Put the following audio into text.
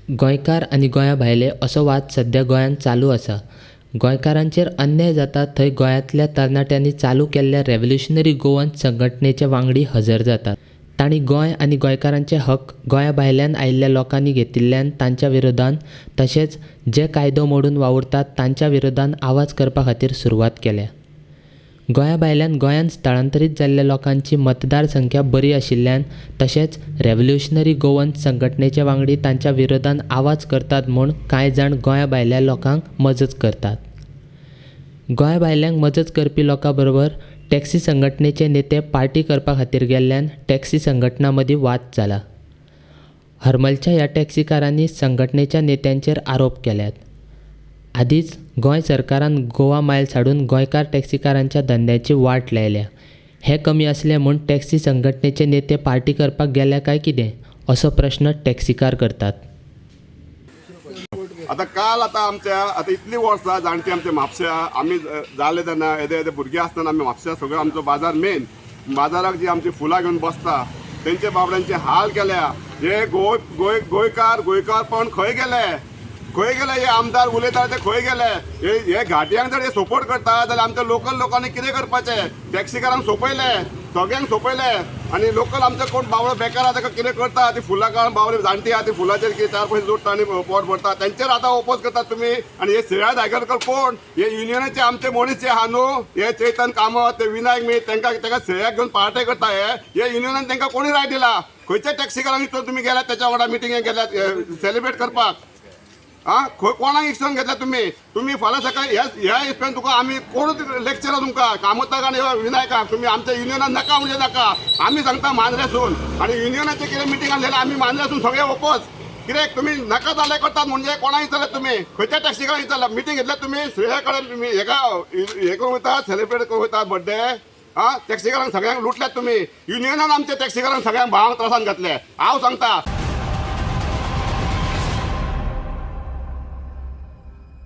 गोंयकार आनी गोंया भायले असो वाद सद्या गोंयांत चालू आसा. गोंयकारांचेर अन्याय जाता थंय गोंयांतल्या तरणाट्यांनी चालू केल्ल्या रेव्होल्युशनरी गोवन संघटनेचे वांगडी हजर जातात. तांणी गोंय आनी गोंयकारांचे हक गोंया भायल्यान आयिल्ल्या लोकांनी घेतिल्ल्यान तांच्या विरोधान तशेंच जे कायदो मोडून वावुरतात तांच्या विरोधान आवाज करपा खातीर सुरवात केल्या. गोंया भायल्यान गोंयांत स्थलांतरीत जाल्ल्या लोकांची मतदार संख्या बरी आशिल्ल्यान तशेंच रेव्होल्युशनरी गोवन संघटनेचे वांगडी तांच्या विरोधान आवाज करतात म्हूण कांय जाण गोंया भायल्या लोकांक मजत करतात. गोंया भायल्यांक मजत करपी लोकां बरोबर टॅक्सी संघटनेचे नेते पार्टी करपा खातीर गेल्ल्यान टॅक्सी संघटना मदीं वाद जाला. हरमलच्या ह्या टॅक्सीकारांनी संघटनेच्या नेत्यांचेर आरोप केल्यात. आदींच गोंय सरकारान गोवा मायल्स हाडून गोंयकार टॅक्सीकारांच्या धंद्याची वाट लायल्या. हें कमी आसलें म्हूण टॅक्सी संघटनेचे नेते पार्टी करपाक गेल्या काय कितें असो प्रश्न टॅक्सीकार करतात. आता काल आता आमच्या आता इतली वर्सां जाणटी आमच्या म्हापश्या आमी जाले तेन्ना येदे येदे भुरगे आसतना आमी म्हापश्या सगळो आमचो बाजार मेन बाजाराक जी आमची फुलां घेवन बसता तेंचे बाबड्यांचे हाल केल्या. हे गोंय गोंय गोंयकार गोंयकारपण खंय गेले, खंय गेले हे आमदार उलयता ते खंय गेले? हे हे घाटयांक जर हे सपोर्ट करता जाल्यार आमच्या लोकल लोकांनी कितें करपाचें? टॅक्सीकारांक सोंपयले, सगळ्यांक सोंपयले आनी लोकल आमचो कोण बावळो बेकार आहा ताका कितें करता? ती फुलां काडून बावले जाणटी आहा ती फुलांचेर कितें चार पयशे जोडटा आनी पोट भरता, तेंचेर आतां ओपोज करतात तुमी. आनी हे श्रेया दायगरकर कोण? हे युनियनाचे आमचे मनीस जे आहा न्हू, हे चेतन कामत, ते विनायक मी, तेंकां तेका श्रेयाक घेवन पार्टे करता. हे हे युनियनान तेंकां कोणी राय दिला? खंयच्या टॅक्सीकारांक विचून तुमी गेल्यात तेच्या वांगडा मिटिंगेक गेल्यात सेलिब्रेट करपाक? आं, खंय कोणाक एक्शन घेतला तुमी? तुमी फाल्यां सकाळी ह्या ह्या हिसपान तुका आमी कोणूच लेक्चर तुमकां कामताक आनी विनायकाक तुमी आमच्या युनियनान नाका म्हणजे नाका. आमी सांगता मांद्रेसून आनी युनियनाचे कितें मिटींग आसलें आमी मांद्रेसून सगळे ओपोज. कित्याक तुमी नाका जाल्यार करतात म्हणजे कोणाक विचारलें तुमी? खंयच्या टॅक्सीकारांक विचारला? मिटींग घेतल्या तुमी श्रेया कडेन? तुमी हेका हे करूंक वयता, सेलिब्रेट करूंक वयता बड्डे? आं, टॅक्सीकारांक सगळ्यांक लुटल्यात तुमी. युनियनान आमच्या टॅक्सीकारांक सगळ्यांक भावांक त्रासान घातले, हांव सांगता.